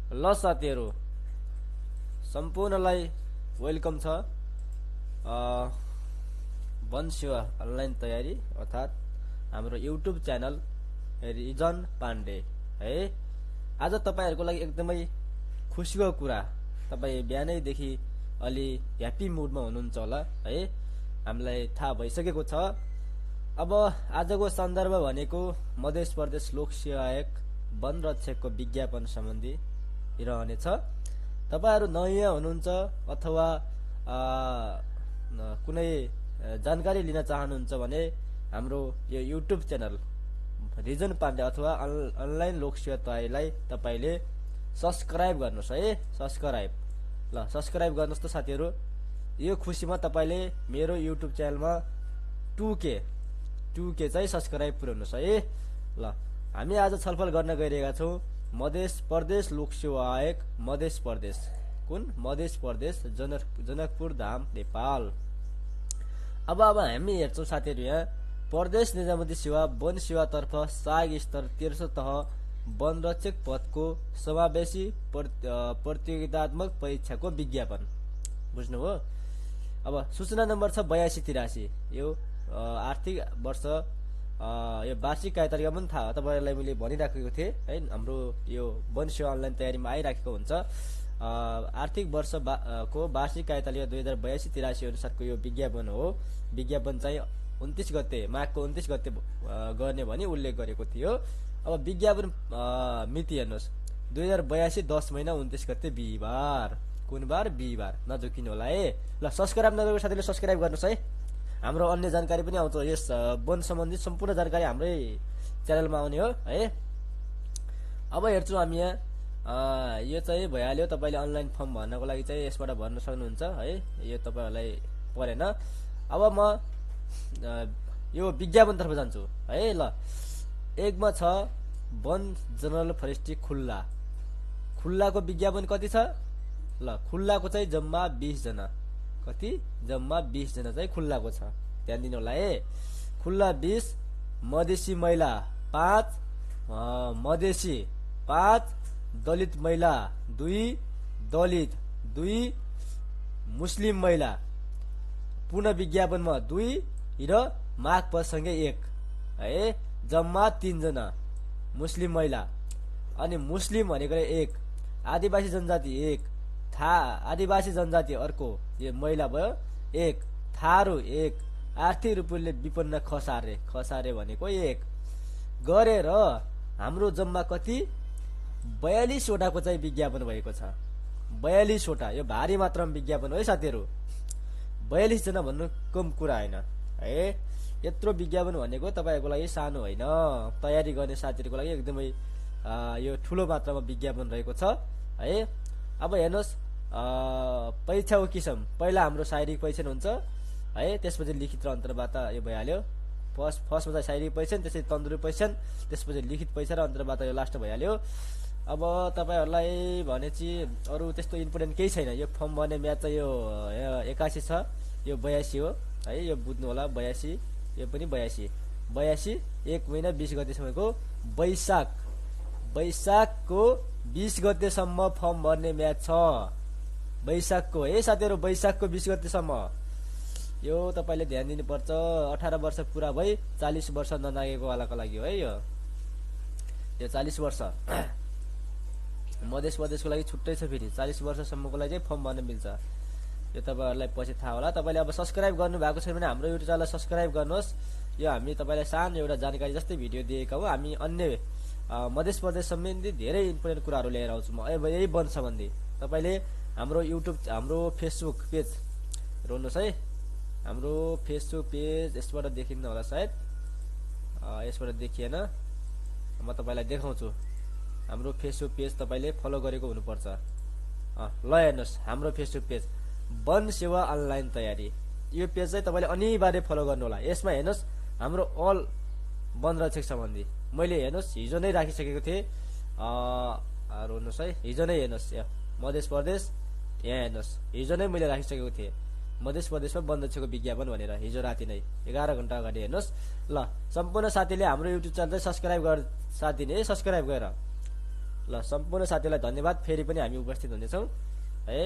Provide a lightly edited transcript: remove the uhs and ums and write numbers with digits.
ल साथीहरु सम्पूर्णलाई वेलकम छ वन सेवा अनलाइन तयारी अर्थात हाम्रो युट्युब च्यानल रिजन पाण्डे है। आज तपाईहरुको लागि एकदमै खुशीको कुरा, तपाई बिहानैदेखि अलि ह्यापी मुडमा हुनुहुन्छ होला है, हामीलाई थाहा भइसकेको छ। अब आजको सन्दर्भ भनेको मध्य प्रदेश लोक सेवा आयोग वन रक्षकको विज्ञापन सम्बन्धी रहनेछ। तपाईहरु नयाँ हुनुहुन्छ अथवा कुनै जानकारी लिन चाहनुहुन्छ भने हाम्रो यो युट्युब च्यानल रिजन पाण्डे अथवा अनलाइन लोक सेवा तयारीलाई तपाईले सब्स्क्राइब गर्नुस् है। सब्स्क्राइब गर्नुस् त साथीहरु। यो खुशीमा तपाईले मेरो युट्युब च्यानलमा 2K चाहिँ सब्स्क्राइब पुर्याउनुस् है। ल हामी आज छलफल गर्न गइरहेका छौं मध्य प्रदेश लोक सेवा आयोग मध्य प्रदेश, कुन मध्य प्रदेश जनकपुर धाम नेपाल। अब हामी हेर्छौं साथीहरु, यहाँ प्रदेश निजामती सेवा वन सेवा तर्फ सहायक स्तर 13 तह वन रक्षक पदको समावेशी प्रतियोगितात्मक परीक्षाको विज्ञापन। बुझ्नुभयो? अब सूचना नम्बर छ 8283। यो आर्थिक वर्ष यो वार्षिक कार्यतालिका पनि थाहा तपाईहरुलाई मैले भनिराखेको थिए है। हाम्रो यो वन सेवा अनलाइन तयारीमा आइराखेको हुन्छ। आर्थिक वर्ष को वार्षिक कार्यतालिका 2082-83 अनुसारको यो विज्ञापन हो। विज्ञापन चाहिँ 29 गते माघको 29 गते गर्ने भनी उल्लेख गरेको थियो। अब विज्ञापन मिति हेर्नुस् 2082 10 महिना 29 गते बिहीबार। कुन बार? बिहीबार। नझुकिनु होला है। ल सब्स्क्राइब नगरेको साथीले सब्स्क्राइब गर्नुस् है। हाम्रो अन्य जानकारी पनि आउँछ, यस वन सम्बन्धी सम्पूर्ण जानकारी हाम्रै च्यानलमा आउने हो है। अब हेर्छु हामी यहाँ यो चाहिँ भइहाल्यो। तपाईले अनलाइन फर्म भर्नको लागि चाहिँ यसबाट भर्न सक्नुहुन्छ है। यो तपाईहरुलाई परेन। अब म यो विज्ञापनतर्फ जान्छु है। ल एकमा छ वन जनरल फरेस्ट्री खुल्ला। खुल्लाको विज्ञापन कति छ? ल खुल्लाको चाहिँ जम्मा 20 जना। कति? जम्मा 20 जना चाहिँ खुल्लाको छ। ध्यान दिनु होला है। खुल्ला 20, मधेसी महिला 5, मधेसी 5, दलित महिला 2, दलित 2, मुस्लिम महिला पुनः विज्ञापनमा 2 र माघ पदसँगै 1 है। जम्मा 3 जना मुस्लिम महिला। अनि मुस्लिम भनेको 1, आदिवासी जनजाति 1, आदिवासी जनजाति अर्को यो महिला भयो 1, थारू 1, आर्थिक रूपले विपन्न खसारे भनेको 1 गरेर हाम्रो जम्मा कति? 42 वटाको चाहिँ विज्ञापन भएको छ। 42 वटा। यो भारी मात्रामा विज्ञापन हो है साथीहरु। 42 जना भन्नु कम कुरा हैन है। यत्रो विज्ञापन भनेको तपाईहरुको लागि सानो हैन। तयारी गर्ने साथीहरुको लागि एकदमै यो ठूलो मात्रामा विज्ञापन रहेको छ है। अब हेर्नुस् परीक्षाको किसिम पहिला हाम्रो शारीरिक परीक्षण हुन्छ है, त्यसपछि लिखित र अन्तर्वार्ता यो भइहाल्यो। फर्स्टमा चाहिँ शारीरिक परीक्षण, त्यसपछि तन्दुरुस्ती परीक्षण, त्यसपछि लिखित परीक्षा र अन्तर्वार्ता यो लास्ट भइहाल्यो। अब तपाईहरुलाई भनेछि अरु त्यस्तो इम्पोर्टेन्ट केही छैन। यो फर्म भर्ने म्याच चाहिँ यो 81 छ, यो 82 हो है। यो बुझ्नु होला 82, यो पनि 82 1 महिना 20 गतेसम्मको वैशाखको 20 गतेसम्म फर्म भर्ने म्याच छ। वैशाखको है साथीहरु, वैशाखको 20 गतेसम्म। यो तपाईले ध्यान दिनुपर्छ। 18 वर्ष पूरा भई 40 वर्ष ननागेको वालाको लागि हो है। यो 40 वर्ष मध्य प्रदेशको लागि छुट्टै छ। फेरि 40 वर्षसम्मको लागि चाहिँ फर्म भर्न मिल्छ। यो तपाईहरुलाई पछि थाहा होला। तपाईले अब सब्स्क्राइब गर्नु भएको छैन भने हाम्रो युट्युब च्यानललाई सब्स्क्राइब गर्नुहोस्। यो हामी तपाईलाई सानो एउटा जानकारी जस्तै भिडियो दिएका हो। हामी अन्य मध्य प्रदेश सम्बन्धी धेरै इम्पोर्टेन्ट कुराहरु लिएर आउँछु म यही वन सम्बन्धी। तपाईले हाम्रो युट्युब हाम्रो फेसबुक पेज हेर्नुस् है। हाम्रो फेसबुक पेज यसबाट देखिन्न होला सायद, यसबाट देखिएन। म तपाईलाई देखाउँछु। हाम्रो फेसबुक पेज तपाईले फलो गरेको हुनुपर्छ। ल हेर्नुस् हाम्रो फेसबुक पेज वन सेवा अनलाइन तयारी। यो पेज चाहिँ तपाईले अनिवार्य फलो गर्नु होला। यसमा हेर्नुस् हाम्रो अल वन रक्षक सम्बन्धी मैले हेर्नुस् हिजो नै राखिसकेको थिए। हेर्नुस् है, हिजो नै हेर्नुस् यहाँ मध्य प्रदेश, यहाँ हेर्नुस् हिजो नै मैले राखिसकेको थिए मध्य प्रदेशमा वन रक्षकको विज्ञापन भनेर। हिजो राति नै 11 घण्टा अगाडि हेर्नुस्। ल सम्पूर्ण साथीले हाम्रो युट्युब च्यानल चाहिँ सब्स्क्राइब गर साथ दिने है। सब्स्क्राइब गरेर ल सम्पूर्ण साथीहरूलाई धन्यवाद। फेरि पनि हामी उपस्थित हुनेछौँ है।